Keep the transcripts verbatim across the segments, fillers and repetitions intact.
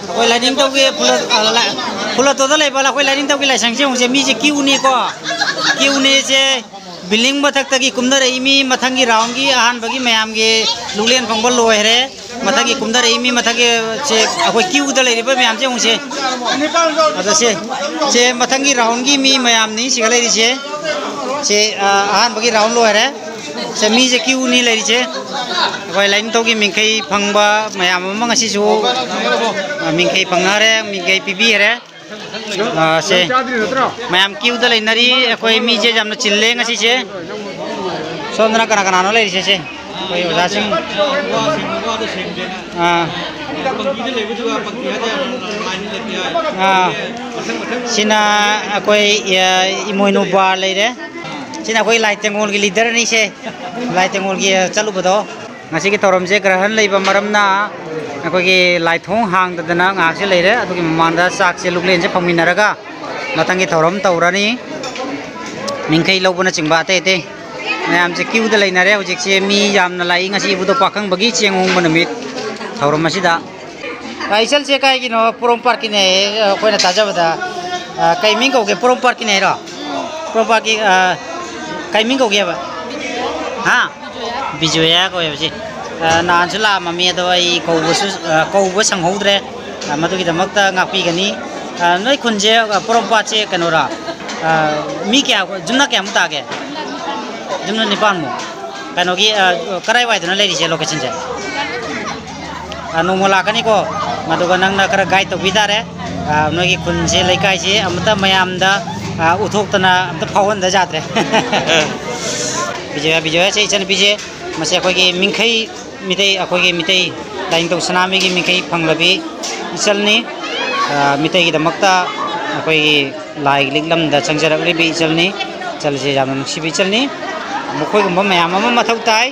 ꯑꯩꯈꯣꯏ ꯂꯥꯏꯅꯤꯡꯊꯧꯒꯤ ꯐꯨꯂ-, ꯑ, ꯂꯥꯏ-, ꯐꯨꯂꯇꯣꯗ ꯂꯩꯕ ꯑꯩꯈꯣꯏ ꯂꯥꯏꯅꯤꯡꯊꯧꯒꯤ ꯂꯥꯏꯁꯪꯁꯦ ꯌꯦꯡꯉꯨꯁꯦ, ꯃꯤꯁꯦ ꯀ꯭ꯌꯨꯅꯤꯀꯣ, ꯀ꯭ꯌꯨꯅꯤꯁꯦ꯫ ꯕꯤꯜꯗꯤꯡ ꯃꯊꯛꯇꯒꯤ ꯀꯨꯝꯊꯔꯛꯏ ꯃꯤ, ꯃꯊꯪꯒꯤ ꯔꯥꯎꯟꯒꯤ ꯑꯍꯥꯟꯕꯒꯤ ꯃꯌꯥꯝꯒꯤ ꯂꯨꯛꯂꯦꯟ ꯐꯪꯕ ꯂꯣꯏꯈ꯭ꯔꯦ꯫ ꯃꯊꯪꯒꯤ ꯀꯨꯝꯊꯔꯛꯏ ꯃꯤ, ꯃꯊꯪꯒꯤ ꯁꯦ ꯑꯩꯈꯣꯏ ꯀ꯭ꯌꯨꯗ ꯂꯩꯔꯤꯕ ꯃꯌꯥꯝꯁꯦ ꯌꯦꯡꯉꯨꯁꯦ꯫ ꯑꯗ ꯁꯦ, ꯁꯦ ꯃꯊꯪꯒꯤ ꯔꯥꯎꯟꯒꯤ ꯃꯤ ꯃꯌꯥꯝꯅꯤ ꯁꯤꯒ ꯂꯩꯔꯤꯁꯦ꯫ ꯁꯦ, ꯑ, ꯑꯍꯥꯟꯕꯒꯤ ꯔꯥꯎꯟ ꯂꯣꯏꯔꯦ꯫ ꯁꯦ, ꯃꯤꯁꯦ ꯀ꯭ꯌꯨꯅꯤ ꯂꯩꯔꯤꯁꯦ꯫ ꯑꯩꯈꯣꯏ ꯂꯥꯏꯅꯤꯡꯊꯧꯒꯤ ꯃꯤꯡꯈꯩ ꯐꯪꯕ ꯃꯌꯥꯝ ꯑꯃ ꯉꯁꯤꯁꯨ, ꯑ, ꯃꯤꯡꯈꯩ ꯐꯪꯅꯔꯦ, ꯃꯤꯡꯈꯩ ꯄꯤꯕꯤꯈꯔꯦ꯫ ꯑ, ꯁꯦ, ꯃꯌꯥꯝ ꯀ꯭ꯌꯨꯗ ꯂꯩꯅꯔꯤ꯫ ꯑꯩꯈꯣꯏ ꯃꯤꯁꯦ ꯌꯥꯝꯅ ꯆꯤꯜꯂꯦ ꯉꯁꯤꯁꯦ꯫ ꯁꯣꯝꯗꯅ ꯀꯅꯥ ꯀꯅꯥꯅꯣ ꯂꯩꯔꯤꯁꯦ? ꯁꯦ, ꯑꯩꯈꯣꯏ ꯑꯣꯖꯥꯁꯤꯡ꯫ ꯑꯥ꯫ ꯑꯥ꯫ ꯁꯤꯅ ꯑꯩꯈꯣꯏ, ꯑ, ꯏꯃꯣꯏꯅꯨ ꯕꯥꯔ ꯂꯩꯔꯦ꯫ ꯁꯤꯅ ꯑꯩꯈꯣꯏ ꯂꯥꯏ ꯇꯦꯡꯒꯣꯜꯒꯤ ꯂꯤꯗꯔꯅꯤ ꯁꯦ꯫ ꯂꯥꯏ ꯇꯦꯡꯒꯣꯜꯒꯤ, ꯑ, ꯆꯠꯂꯨꯕꯗꯣ꯫ ꯉꯁꯤꯒꯤ ꯊꯧꯔꯝꯁꯦ ꯒ꯭ꯔꯍꯟ ꯂꯩꯕ ꯃꯔꯝꯅ ꯑꯩꯈꯣꯏꯒꯤ ꯂꯥꯏꯊꯣꯡ ꯍꯥꯡꯗꯗꯅ ꯉꯥꯏꯍꯥꯛꯁꯦ ꯂꯩꯔꯦ꯫ ꯑꯗꯨꯒꯤ ꯃꯃꯥꯡꯗ ꯆꯥꯛꯁꯦ ꯂꯨꯛꯂꯦꯟꯁꯦ ꯐꯪꯃꯤꯟꯅꯔꯒ ꯃꯊꯪꯒꯤ ꯊꯧꯔꯝ ꯇꯧꯔꯅꯤ꯫ ꯃꯤꯡꯈꯩ ꯂꯧꯕꯅꯆꯤꯡꯕ ꯑꯇꯩ ꯑꯇꯩ ꯃꯌꯥꯝꯁꯦ ꯀ꯭ꯌꯨꯗ ꯂꯩꯅꯔꯦ꯫ ꯍꯧꯖꯤꯛꯁꯦ ꯃꯤ ꯌꯥꯝꯅ ꯂꯥꯛꯏ ꯉꯁꯤ ꯏꯕꯨꯙꯧ ꯄꯥꯈꯪꯕꯒꯤ ꯆꯦꯡ ꯑꯍꯣꯡꯕ ꯅꯨꯃꯤꯠ ꯊꯧꯔꯝ ꯑꯁꯤꯗ꯫ ꯑ, ꯏꯆꯜꯁꯦ ꯀꯥꯏꯒꯤꯅꯣ? ꯄꯣꯔꯣꯝꯄꯥꯠꯀꯤꯅꯦ ꯍꯥꯏꯌꯦ, ꯑ, ꯑꯩꯈꯣꯏꯅ ꯇꯥꯖꯕꯗ꯫ ꯑ, ꯀꯩ ꯃꯤꯡ ꯀꯧꯒꯦ? ꯄꯣꯔꯣꯝꯄꯥꯠꯀꯤꯅꯦ ꯍꯥꯏꯔꯣ? ꯄꯣꯔꯣꯝꯄꯥꯠꯀꯤ, ꯑ, ꯀꯩ ꯃꯤꯡ ꯀꯧꯒꯦꯕ? ꯍꯥ? ꯕꯤꯖꯣꯌꯥ ꯀꯧꯋꯦꯕ ꯁꯤ꯫ ꯑ, ꯅꯍꯥꯟꯁꯨ ꯂꯥꯛꯑꯝꯃꯤ, ꯑꯗꯣ ꯑꯩ ꯀꯧꯕꯁꯨ, ꯑ, ꯀꯧꯕ ꯁꯪꯍꯧꯗ꯭ꯔꯦ꯫ ꯑ, ꯃꯗꯨꯒꯤꯗꯃꯛꯇ ꯉꯥꯛꯄꯤꯒꯅꯤ꯫ ꯑ, ꯅꯣꯏ ꯈꯨꯟꯁꯦ, ꯑ, ꯄꯣꯔꯣꯝꯄꯥꯠꯁꯦ ꯀꯩꯅꯣꯔꯥ? ꯑ, ꯃꯤ ꯀꯌꯥ, ꯌꯨꯝꯅꯥꯛ ꯀꯌꯥꯃꯨꯛ ꯇꯥꯒꯦ? ꯌꯨꯝꯅꯥꯛ ꯅꯤꯄꯥꯟꯃꯨꯛ꯫ ꯀꯩꯅꯣꯒꯤ, ꯑ, ꯀꯔꯥꯏꯋꯥꯏꯗꯅꯣ ꯂꯩꯔꯤꯁꯦ locationꯁꯦ? ꯑ, ꯅꯣꯡꯃ ꯂꯥꯛꯀꯅꯤꯀꯣ, ꯃꯗꯨꯒ ꯅꯪꯅ ꯈꯔ guide ꯇꯧꯕꯤ ꯇꯥꯔꯦ꯫ ꯑ, ꯅꯣꯏꯒꯤ ꯈꯨꯟꯁꯦ, ꯂꯩꯀꯥꯏꯁꯦ ꯑꯃꯨꯛꯇ ꯃꯌꯥꯝꯗ, ꯑ, ꯎꯠꯊꯣꯛꯇꯅ ꯑꯝꯇ ꯐꯥꯎꯍꯟꯗ ꯌꯥꯗ꯭ꯔꯦ꯫ ꯕꯤꯖꯣꯌꯥ, ꯕꯤꯖꯣꯌꯥꯁꯦ ꯏꯆꯟꯅꯨꯄꯤꯁꯦ, ꯃꯁꯤ ꯑꯩꯈꯣꯏꯒꯤ ꯃꯤꯡꯈꯩ ꯃꯤꯇꯩ, ꯑꯩꯈꯣꯏꯒꯤ ꯃꯤꯇꯩ ꯂꯥꯏꯅꯤꯡꯊꯧ ꯁꯅꯥꯃꯍꯤꯒꯤ ꯃꯤꯡꯈꯩ ꯐꯪꯂꯕꯤ ꯏꯆꯜꯅꯤ꯫ ꯑ, ꯃꯤꯇꯩꯒꯤꯗꯃꯛꯇ ꯑꯩꯈꯣꯏꯒꯤ ꯂꯥꯏ ꯂꯤꯛꯂꯝꯗ ꯆꯪꯖꯔꯛꯂꯤꯕꯤ ꯏꯆꯜꯅꯤ꯫ ꯏꯆꯜꯁꯦ ꯌꯥꯝꯅ ꯅꯨꯡꯁꯤꯕ ꯏꯆꯜꯅꯤ꯫ ꯃꯈꯣꯏꯒꯨꯝꯕ ꯃꯌꯥꯝ ꯑꯃ ꯃꯊꯧ ꯇꯥꯏ꯫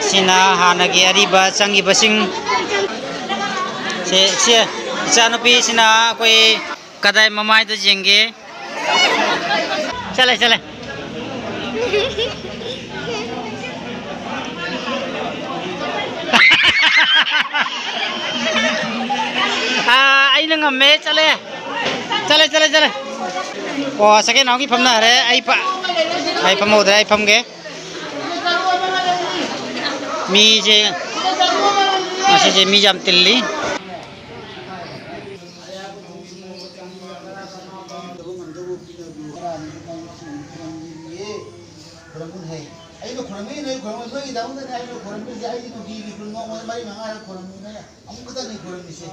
ꯁꯤꯅ ꯍꯥꯟꯅꯒꯤ ꯑꯔꯤꯕ ꯆꯪꯈꯤꯕꯁꯤꯡ꯫ ꯁꯦ, ꯁꯦ, ꯏꯆꯥꯅꯨꯄꯤꯁꯤꯅ ꯑꯩꯈꯣꯏ ꯀꯗꯥꯏ ꯃꯃꯥꯏꯗ ꯌꯦꯡꯒꯦ? ꯆꯠꯂꯦ, ꯆꯠꯂꯦ꯫ ꯐꯝꯃꯦ, ꯆꯠꯂꯦ꯫ ꯆꯠꯂꯦ, ꯆꯠꯂꯦ, ꯆꯠꯂꯦ꯫ ꯑꯣ, ꯁꯦꯀꯦꯟ ꯔꯥꯎꯟꯒꯤ ꯐꯝꯅꯈ꯭ꯔꯦ꯫ ꯑꯩ ꯐ-, ꯑꯩ ꯐꯝꯍꯧꯗ꯭ꯔꯦ, ꯑꯩ ꯐꯝꯒꯦ꯫ ꯃꯤꯁꯦ, ꯉꯁꯤꯁꯦ ꯃꯤ ꯌꯥꯝ ꯇꯤꯜꯂꯤ꯫ ꯈꯨꯔꯨꯝꯃꯨꯅꯦ꯫ ꯑꯩꯅ ꯈꯨꯔꯨꯝꯃꯤ, ꯅꯣꯏ ꯈꯨꯔꯨꯝꯃꯨ꯫ ꯅꯣꯏꯒꯤꯗꯃꯛꯇꯅꯦ ꯑꯩꯅ ꯈꯨꯔꯨꯝꯃꯤꯁꯦ꯫ ꯑꯩꯗꯤ ꯅꯨꯡꯇꯤꯒꯤ ꯈꯨꯔꯨꯝꯃꯤ, ꯅꯣꯡꯃꯗ ꯃꯔꯤ ꯃꯉꯥꯔꯛ ꯈꯨꯔꯨꯝꯃꯤ꯫ ꯅꯣꯏꯅ ꯑꯃꯨꯛ ꯈꯛꯇꯅꯤ ꯈꯨꯔꯨꯝꯃꯤꯁꯦ꯫